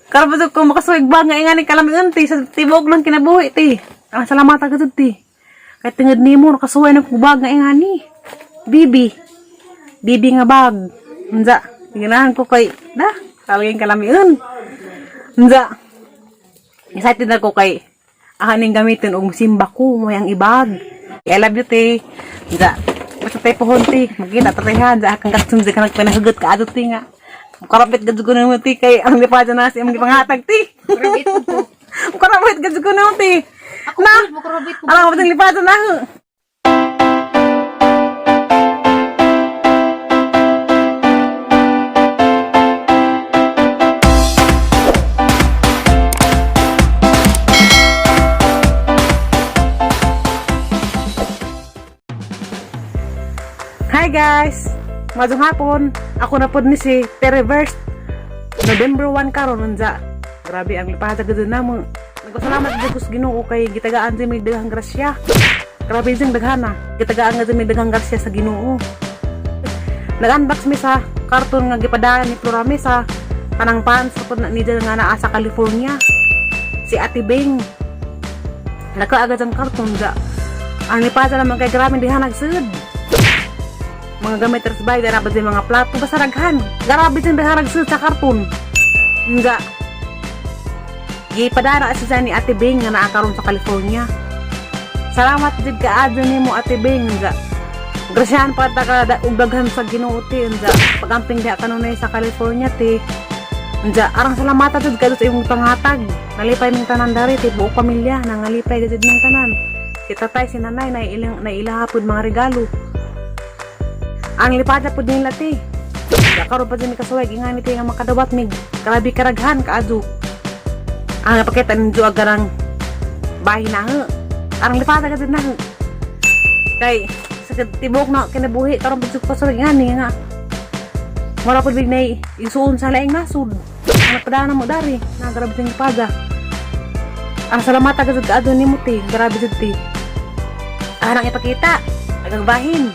Karon pa ko makasuway bag nga ingani kalamian ti sa tibok lang kinabuhi ti. Ang salamat ka ti. Kay tingod nimo nakasuway na kog bag nga ingani. Bibi. Bibi nga bag. Unsa? Ganahan ko kay da, kalaging kalamian. Unsa? Excited na ko kay ahaning gamitin og simba ko mo yang ibag. I love you te. Unsa? Basta tayo pohon ti. Magkita tatehan sa akang katsun sa kanang panahugot ka adto ti nga. Mukarapit gud ko nimo ti kay ang lipada na sa imong gipangatag ti. Karabit ko. Mukarapit gud ko nimo ti. Ako Na. po, karabit ko. Alam mo lipada na. Hi guys! Madung hapon, ako na pod ni si Terreverse. November 1 karon unsa. Grabe ang lipada gud namo. Nagpasalamat jud ko sa Ginoo kay gitagaan sa may daghang grasya. Grabe jud daghana. Gitagaan nga sa may daghang grasya sa Ginoo. Nag-unbox mi sa karton nga gipadaan ni Florame sa kanang pants pod na ni nga naa sa California. Si Ate Bing. Nakaagad ang karton ga. Ang lipada naman kay grabe diha nagsud mga gamit sa bahay, dapat sa mga plato, basta raghan. Grabe din daghan nagsud sa karton. Nga. Gipadara siya ni Ate Bing nga naa karon sa California. Salamat jud kaadyo nimo Ate Bing nga. Grasyahan pa ta ka og daghan sa Ginoo ti nga. Pagamping diha kanunay sa California ti. Nga arang salamat jud kaadto sa imong pangatag. Nalipay ming tanan dari ti buong pamilya nangalipay gud ming tanan. Si tatay si nanay na ilang nailaha pud mga regalo. Ang lipada po nila ti. Karon pa din mi kasuway ingani ti nga makadawat mig grabe karaghan kaadto. Ang napakita ninyo agarang bahay na ho. Ang lipada ka din na ho. Kay sa tibok na kinabuhi karon pa jud kasuway ingani nga. Wala po big isuon sa laing nasud. Ang napadana mo dari na grabe din lipada. Ang salamat agad kaadto nimo ti, grabe jud ti. Arang ipakita, agang bahin.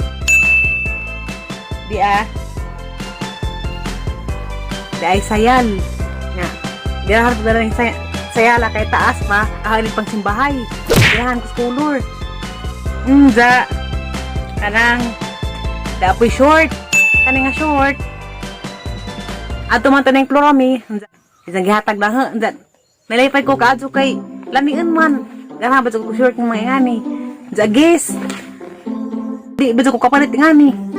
Di ah. Di ay sayal. Nga. Di na harap na rin sayala kay taas pa. Ahalin pang simbahay. Ganahan ko sa color. Unza. Kanang. Dapoy short. Kani nga short. Ato man tanang klorami. Unza. Isang gihatag lang ha. Unza. Nalaypay ko kaadto kay lamian man. Ganahan ba ko short ng mga ingani. Unza guys. Di ba ko kapalit ingani.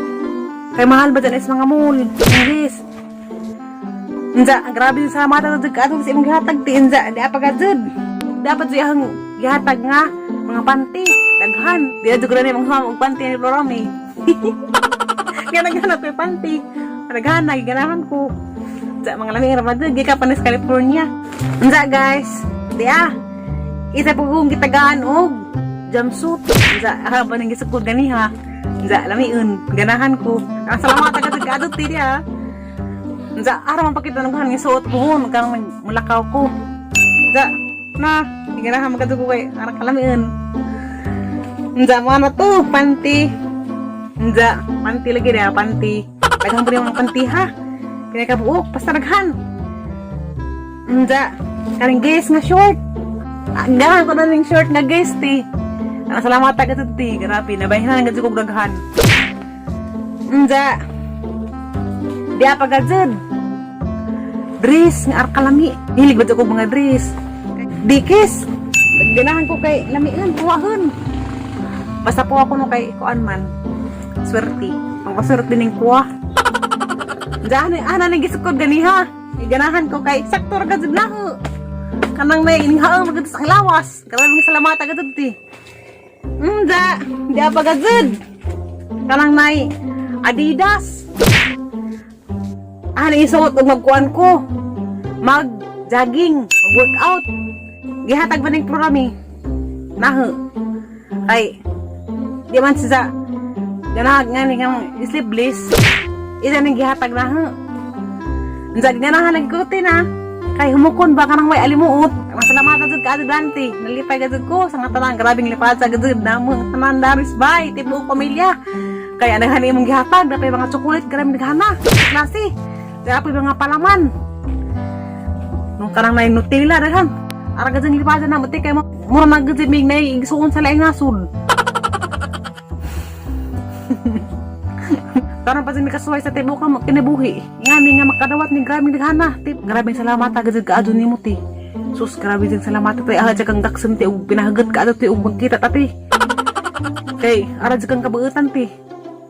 Kay mahal ba dyan is mga mall? English. Unsa, ang grabe yung sa mata sa kaadto sa imong gihatag ti unsa, di apa ka jud. Dapat siya ang gihatag nga mga panty, daghan. Di na jud ko na mga og panty ni Florami. Nga naghanap ko yung panty. Daghan na ganahan ko. Sa mga lamig ra ba jud gikan pa ni sa California. Unsa guys, di ah. Isa po kong gitagaan og jumpsuit. Unsa, ah, ba nang gisukod ganiha. Unsa, lamiun, ganahan ko. Ang salamat agad kaadto ti di ah. Unsa, araw man pakita nang nga suot ko hon karong mulakaw ko. Unsa, na, ganahan man kadto ko kay arang kalamiun. Unsa mo na to, panty. Unsa, panty lagi dia, panty. Daghan pa rin mga panty ha. Pinakabuok, basta daghan. Unsa, karing guys nga short. Ah, ganahan ko na ning short nga guys ti. Ang salamat agad ti, grabe nabayhan gud ko daghan. Unsa, di apa gajud. Dress nga arkalami. Hilig ba ko mga dress? Dikis. Ganahan ko kay lamian, kuwahon. Basta po ako no kay kuan man. Swerte. Ang paswerte ning kuwa. Diyan ana ning gisukod ganiha. Ganahan ko kay sakto ra gajud na ho. Kanang may ininghaang magud sa lawas. Grabe nga salamat agad ti. Unja, di apa gajud. Kanang may Adidas. Ano isuot og magkuan ko? Mag jogging, mag workout. Gihatag ba ning programi? Naho. Ay di man siya ganahag nga ni nga sleeveless. Isa ning gihatag naho. Unsa ganahan lagi ko ti na. Kay humukon ba kanang may alimuot. Masalamatan jud ka Dante. Nalipay ka jud ko sa nga tanan grabing lipad sa gud namo tanan daris bay tibuok pamilya. Kaya naghan imong gihatag dapay mga chocolate grabe naghana. Klase. Dapay mga palaman. Nung kanang nay Nutella daghan. Ara gud lipadan na mo ti kay mo mura man gud mig nay igsuon sa laing nasod. Karon pa mi kasuway sa tibok ka kinabuhi. Ngani nga makadawat ni grabe daghana. Ti grabe salamat agad kaadto nimo ti. Sus, grabe din salamat ti. Ah, kang daksan ti ug pinahagat ka ti ug magkita ta ti. Kay ara jud kang kabuutan ti.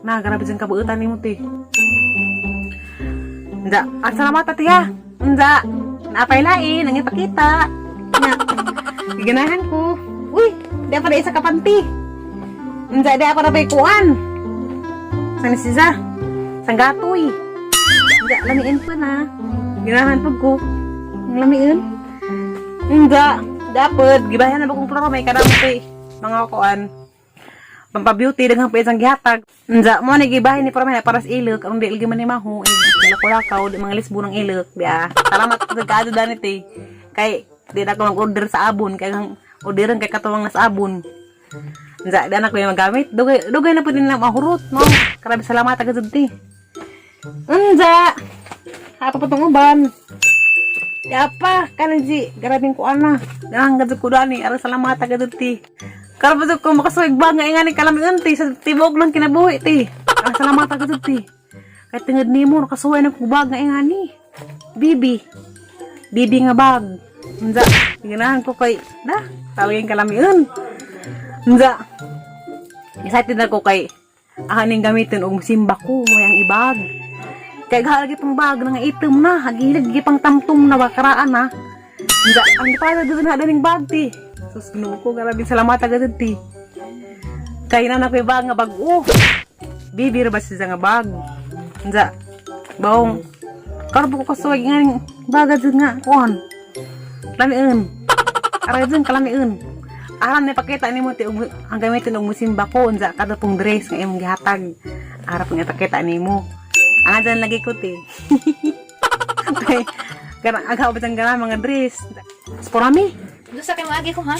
Na grabe jud kabuutan nimo ti. Nda, ang salamat ati ha. Nda, naapay lain, ang ipakita. Nga, giganahan ko. Uy, di pa na isa ka panty. Nda, di pa na ba'y kuan. Saan si Za? Sanggatoy. Nda, lamiin pa na. Ginahan pag ko. Ang lamiin. Nda, dapat, gibahan na ba kong plano may kadamo kay mga kuan. Pampabeauty, daghang pa isang gihatag. Nda, mo ni gibahin ni para para sa ilok, aron di lagi man ni maho, lakaw-lakaw, di mga lisbo ng ilok, biya. Salamat sa kaado danit eh. Kay di na ako mag-order sa abon, kay ang orderan kay katuwang na sa abon. Nda, di na ko yung magamit. Dugay, dugay na po din na mahurot, no? Grabe salamat agad ti. Nda, apa pa tong uban? Di apa, kanan si, grabing ko ana. Ganang gadto ko dani, aron salamat agad ti. Karon pa ko makasuwag ba nga ingani kalamiun ti sa tibok ng kinabuhi ti. Aron salamat agad ti. Kay tungod nimo nakasuway na ko bag nga ingani. Bibi. Bibi nga bag. Unsa, ganahan ko kay na, tawagin kalamiun. Unsa. Excited na ko kay aning gamitin og simba ko may ang ibag. Kay gahalagi pang bag na nga itom na, hagilig gi pang tamtum na bakaraan na. Unsa, ang gipada dito na daning bag ti. Sus, Ginoo ko, grabe salamat agad ti. Kay na nakoy bag nga bag-o. Bibi ra ba siya nga bag? Unsa, baong karon ko kasuwag nga bag jud nga kuan. Lamiun. Aray jud kalamiun. Aram na ipakita nimo ti ang gamitin og musimba ko unsa kada pong dress nga imong gihatag. Ara pong ipakita nimo. Ang dyan lagi ko ti. Kay karang agaw ba dyan mga dress. Sporami. Gusto kay maagi ko ha?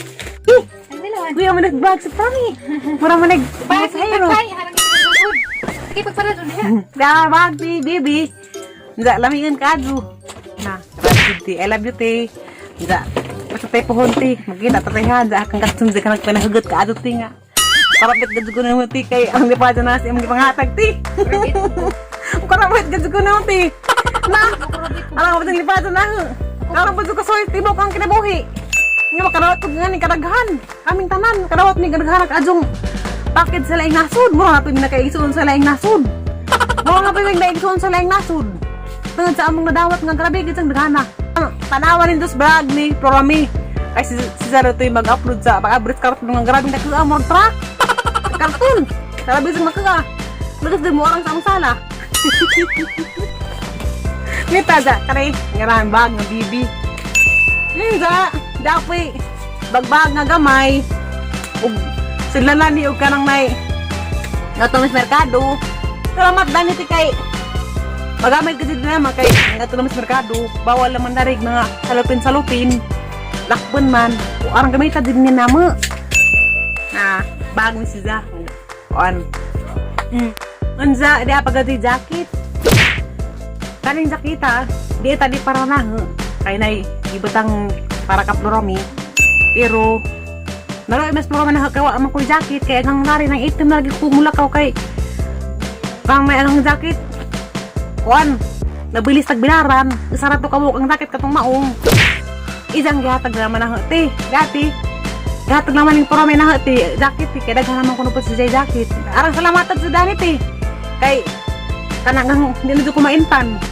Eh, Ay wala. kuya mo nagbag sa prami. Mura mo nag Pag sa hero. Pagpay harang gud. Sige pagpara dun diha. Da bag ti baby. Nda lamian ka adu. Na, grabe ti. I love you ti. Nda. Basta tayo pohon ti. Magkita ta tayo ha. Nda kang katsun ka nagpanahugot ka adu ti nga. Karapit gud ko na ti kay ang lipada na sa imong gipangatag ti. Karapit gud ko na ti. Na. Alam mo ba lipada na? Karon pa ko soy tibok ang kinabuhi. Nga makadawat ko nga ni kadaghan. Kaming tanan kadawat ni kadaghan ak adjong package sa laing nasod. Mura na to mi nakaigsoon sa laing nasod. Mura na to mi nakaigsoon sa laing nasod. Tungod sa among nadawat nga grabe gid sang daghana. Tanawa nin dos vlog ni Prorami. Kay si Zaro to'y mag-upload sa pag-abrit karton nga grabe nakuha mo truck. Karton. Grabe sang makuha. Lagas din mo orang sa among sala. Nita za kare ngaran bag nga bibi. Nza, dapoy bagbag nga gamay. Ug sila ni og kanang nay nato mas merkado. Salamat dani ti kay magamit kasi din naman kay nato mas merkado. Bawal naman darig mga salupin-salupin. Lakbon man. O arang gamita din ni namo. Na bag ni siya. On. Unza, di apa gadi jacket. Kaning jakita, di tadi para na kay nay ibutang para ka Florami. Pero naro mas Florami na kawa man ko jacket kay ang nari nang itim na lagi ko mulakaw kay kang may anong jacket. Kuan, nabilis tagbilaran, isa ra to kabuk ang jacket katong maong. Isang gihatag naman na ti, dati. Gihatag naman ning Florami na ti, jacket ti kay daghan naman kuno po si Jay jacket. Arang salamatan sa dani ti. Kay kanang hindi na jud ko maintan.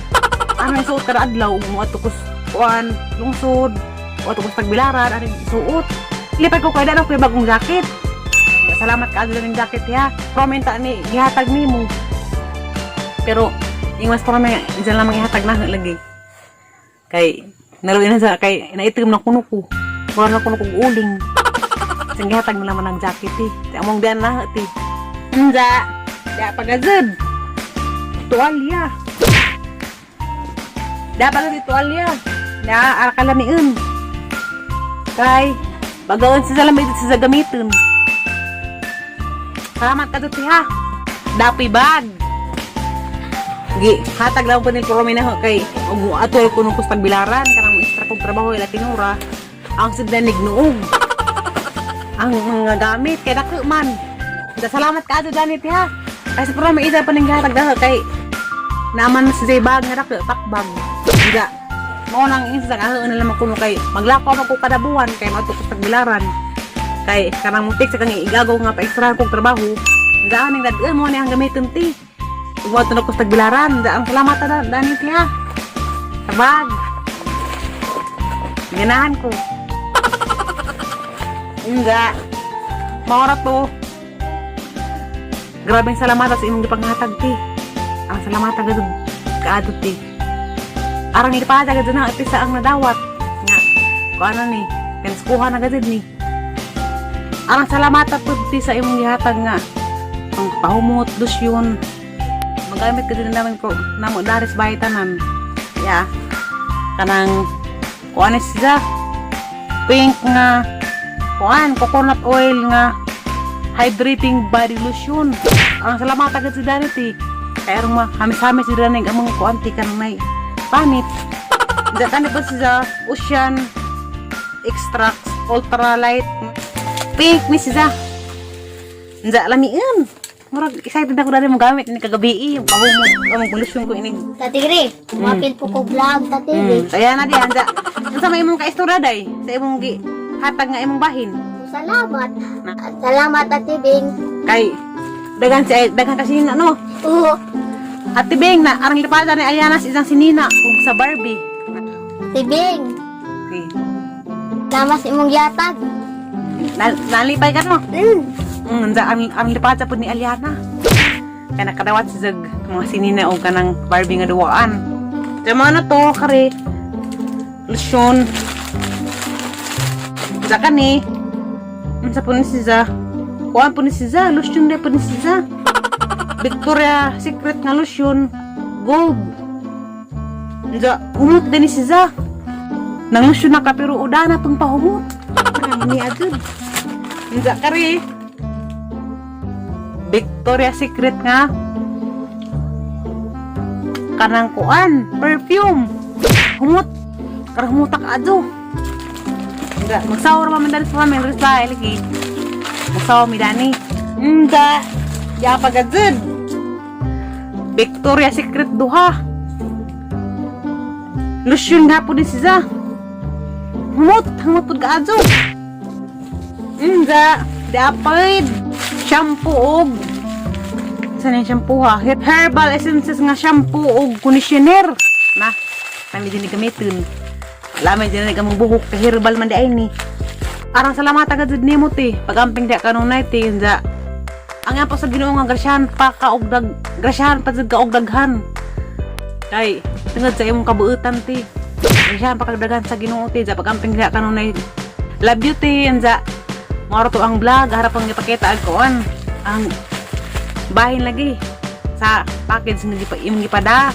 Anong suot kada adlaw mo ato kus kuan lungsod o ato kus tagbilaran ani suot. Lipad ko kay dano koy bagong jacket. Salamat ka adlaw ning jacket ya. Promenta ni gihatag nimo. Pero ing mas prome diyan lamang ihatag na lagi. Kay naluin na sa kay naitim na kuno ko. Mura na kuno kog uling. Sing gihatag na naman ang jacket eh. Ti among diyan na ti. Unja, da pagazud. Tuwalya. Dapat na tuwalya. Na ara kalamiun. Kay bagaon sa lamay dito sa gamiton. Salamat ka dito ha. Dapi bag. Gi, hatag lang po nil Promina ho kay ug ato ko nung kustag bilaran kanang mo extra kog trabaho ila tinura ang sigda nignuog. Ang mga gamit kay dako man. Da salamat ka adto dani ti ha. Kay sa programa ida pa ning gihatag dahil kay naman sa jay bag nga dako pakbag. Nga mao nang insa nga na lamang kuno kay maglakaw man ko kada buwan kay maadto ko sa Tagbilaran. Kay kanang mutik sa kang igagaw nga pa-extra kong trabaho. Nga aning dad mo ni ang gamiton ti. Ugwa na ko sa Tagbilaran. Da ang salamat ta dani ti ha. Sa bag. Ganahan ko. Nga. Maura to. Grabeng salamat sa imong gipanghatag ti. Ang salamat agad kaadto ti. Arang lipada agad na iti sa ang nadawat. Nga. Kuan ni, pinskuhan na gud ni. Arang salamat pud ti sa imong gihatag nga ang pahumot yun. Magamit ka din namin ko namo daris bahay tanan. Yeah. Kanang kuan ni siya pink nga kuan coconut oil nga hydrating body lotion. Ang salamat agad si Danity. Kaya arong ma hamis-hamis si Danny ang mga kuan ti kanang nay panit. Diyan kani po siya ocean extracts ultralight pink ni siya. Nza lamian. Murag excited ako dali mo gamit ni kagabi eh. Pahumot ang lotion ko inig. Tatiri, kumapil po ko vlog, tatiri. Kaya na di anza. Unsa may imong kaistorya day sa imong gi hatag nga imong bahin? Salamat. Salamat, Ate Bing. Kay daghan si daghan kasi nina no. Oo, Ate Bing na arang lipada ni Aliana sa isang sinina ug sa Barbie. Ate Bing. Okay. Salamat sa imong yatag. Nalipay ka no. Unsa ang lipada pud ni Aliana. Kay nakadawat si Zag mga sinina og kanang Barbie nga duwaan. Sa mga na to kare lotion. Sa kani unsa po ni siya? Kuan po ni siya, lotion na po ni siya. Victoria Secret nga lotion, gold. Unsa humot din ni siya. Nang lotion na ka pero udana pang pahumot. Ang ni agad. Unsa kare? Victoria Secret nga kanang kuan, perfume. Humot. Karang humutak adto. Nga, magsawar pa man dali sa kami, Riz ba, lagi. Magsawar mi dani. Nga, ya pagadzud. Victoria Secret duha. Lotion nga po din siya. Humot, humot po kaadto. Nga, dapat shampoo og saan yung shampoo ha? Herbal essences nga shampoo og conditioner. Na, kami din ni gamitin. Lamay din na gamong buhok kay herbal man di ay ni. Arang salamat agad jud nimo ti. Pagamping di kanunay ti unsa. Ang nga pa sa Ginoo nga grasyahan pa ka og dag grasyahan pa jud ka og daghan. Kay tungod sa imong kabuutan ti. Grasyahan pa kag daghan sa Ginoo ti. Sa pagamping di kanunay. Love you ti unsa. Mao to ang vlog harap ang gipakita ag kuan. Ang bahin lagi sa package nga gipa imong gipada.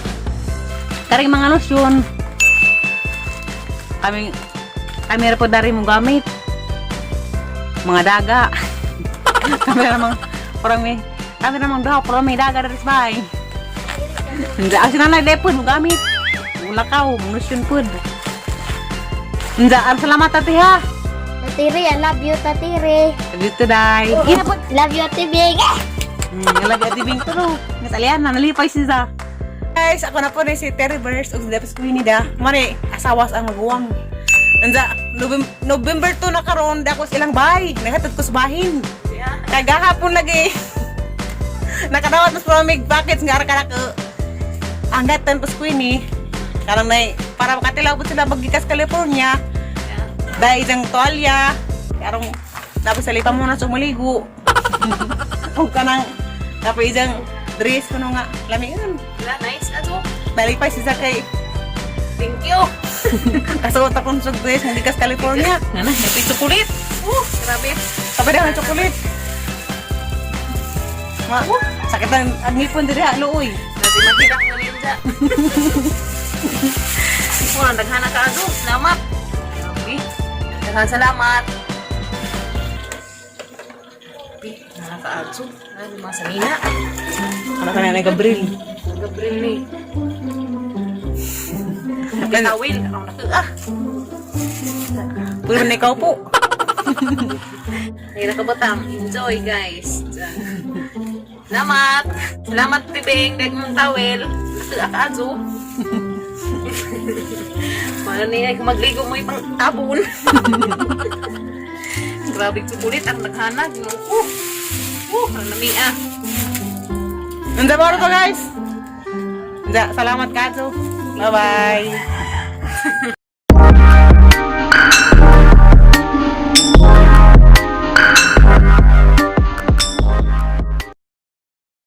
Karing mga lotion kami kami ra po dari mo gamit. Mga daga. Kami ra mga parang may kami ra mga duha pero may daga dari sa bahay. Hindi ang sinanay lepon mo gamit. Mulakaw, lotion pud. Hindi, ang salamat ate ha. Tatiri, I love you, Tatiri. Dito day. Ina po. Love you, Ate Bing. Lagi ate Bing to no. Miss Aliana, nalipay siya. Guys, ako na po ni si Terry Burst ug si Depes Queenie da. Mare, asawas ang maguwang. Anza, November 2 na karon, da ko silang bahay. Naghatod ko sa bahin. Kagahapon lagi. Nakadawat mas pamig packets nga ara ka Ang gatan po Queenie. Karon nay para makatilaw po sila magikas California. Dahil isang tuwalya. Karong tapos sa lipa muna sumuligo. Og kanang tapos isang dress kuno nga lamian. Wala, nice. Ano? Balik pa siya kay Thank you. kasuot akong sa dress nga gikas California. Nga na, may chocolate. Oh, grabe. Sabi na ng chocolate. Ma, sakit ang ngipon diri ha, luoy. Nasi maghirak na ninja. Wala, daghan na ka ago. Salamat. Grabe. Daghan salamat. Grabe, nakakaadso. Ano, mga sanina. Ano ka na ni Gabriel? Gabriel ni. Tawil, ang naku ah. Puro na ikaw po. Ay, nakabatang. Enjoy, guys. Salamat. Salamat, Tibeng. Dag mong towel. Akaadyo. Paano niya kung magligo mo ipang tabon. Grabe sukulit ang naghanag. Ang lamia. Unsa ba to, guys? Unsa, salamat kaso. Bye-bye.